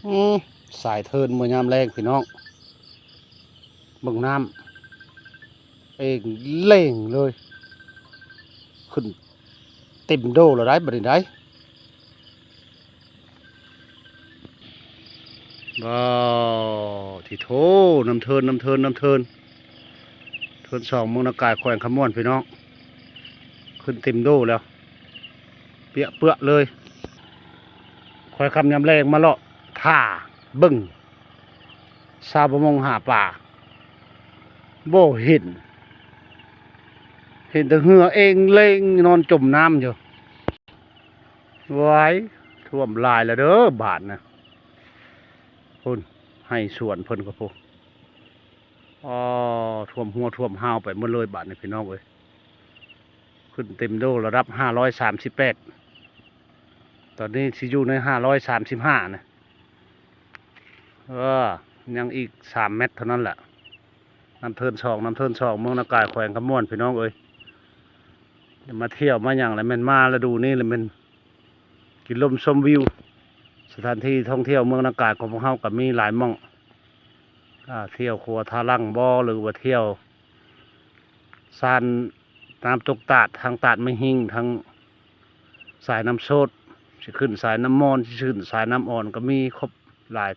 ອືມ ສາຍເທີນເມື່ອຍາມແລງພີ່ນ້ອງ ເບິ່ງນ້ຳເອງເລ່ງເລີຍ ຂຶ້ນເຕັມໂດແລ້ວໄດ໋ ບັດນີ້ໄດ໋. ວ້າວ ຕິໂທ ນ້ຳເທີນ ນ້ຳເທີນ ນ້ຳເທີນ ເທີນສອງ ເມືອງນາກາຍ ແຂວງຄຳມ່ວນ ພີ່ນ້ອງ ຂຶ້ນເຕັມໂດແລ້ວ ເປຍເປືອເລີຍ. ຂ້ອຍຄ່ຳຍາມແລງມາເລາະຖ້າເບິ່ງຊາວປະມົງຫາປາ ບໍ່ເຫັນ ເຫັນແຕ່ເຮືອເອງເລ່ງນອນຈົມນ້ຳຢູ່. ວ້າຍ ຖ້ວມຫຼາຍແລ້ວເດີບາດນະ ພຸ້ນ ໄຮ່ສວນເພິ່ນກໍພຸ້ນ ອໍ ຖ້ວມຮົ້ວຖ້ວມຮາວໄປໝົດເລີຍບາດນີ້ພີ່ນ້ອງເອີຍ. ຂຶ້ນເຕັມໂດລະດັບຫ້າຮ້ອຍສາມສິບແປດ ຕອນນີ້ຊິຢູ່ໃນຫ້າຮ້ອຍສາມສິບຫ້ານະ ເອີ ຍັງອີກສາມແມັດເທົ່ານັ້ນແຫຼະ. ນ້ຳເທີນສອງ ນ້ຳເທີນສອງ ເມືອງນາກາຍ ແຂວງຄຳມ່ວນ ພີ່ນ້ອງເອີຍ. ຈະມາທ່ຽວມາຫຍັງລະແມ່ນມາລະດູນີ້ລະແມ່ນກິນລົມຊົມວິວ. ສະຖານທີ່ທ່ອງທ່ຽວເມືອງນາກາຍຂອງພວກເຮົາກໍມີຫຼາຍໝ່ອງ ອາ ທ່ຽວຂົວທາລັງບໍ ຫຼືວ່າທ່ຽວຊານນ້ຳຕົກຕາດ ທາງຕາດໄມ້ຫິ້ງ ທາງສາຍນ້ຳໂຊດ ຊິຂຶ້ນສາຍນ້ຳມອນ ຊິຂຶ້ນສາຍນ້ຳອ່ອນ ກໍມີຄົບຫຼາຍ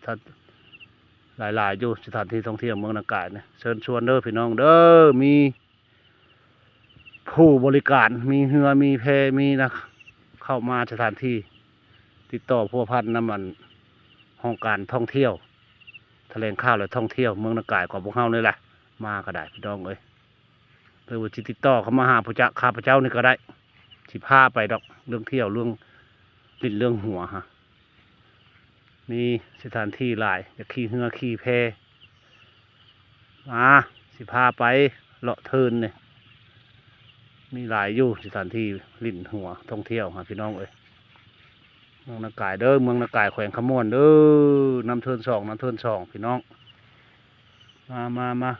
ຫຼາຍໆຢູ່. ສະຖານທີ່ທ່ອງທ່ຽວເມືອງນາກາຍນີ້ ເຊີນຊວນເດີພີ່ນ້ອງເດີ ມີຜູ້ບໍລິການ ມີເຮືອ ມີແພ ມີນະ ເຂົ້າມາສະຖານທີ່ ຕິດຕໍ່ພົວພັນນຳອັນຫ້ອງການທ່ອງທ່ຽວ ຖະແຫຼງຂ່າວ ແລະ ທ່ອງທ່ຽວເມືອງນາກາຍຂອງພວກເຮົານີ້ແຫຼະ. ມາກໍໄດ້ພີ່ນ້ອງເອີຍ ຫຼືວ່າຊິຕິດຕໍ່ເຂົ້າມາຫາຜູ້ຈະ ຂ້າພະເຈົ້ານີ້ກໍໄດ້ ຊິພາໄປດອກ ເລື່ອງທ່ຽວ ເລື່ອງຫຼິ້ນ ເລື່ອງຫົວຫາ ມີສະຖານທີ່ຫຼາຍ ຢາກຂີ່ເຮືອຂີ່ແພ ມາ ຊິພາໄປເລາະເທີນນີ້ ມີຫຼາຍຢູ່ສະຖານທີ່ຫຼິ້ນຫົວທ່ອງທ່ຽວຫາ ພີ່ນ້ອງເອີຍ. ເມືອງນາກາຍເດີ ເມືອງນາກາຍ ແຂວງຄຳມ່ວນເດີ ນ້ຳເທີນສອງ ນ້ຳເທີນສອງ ພີ່ນ້ອງ ມາ ມາ ມາ.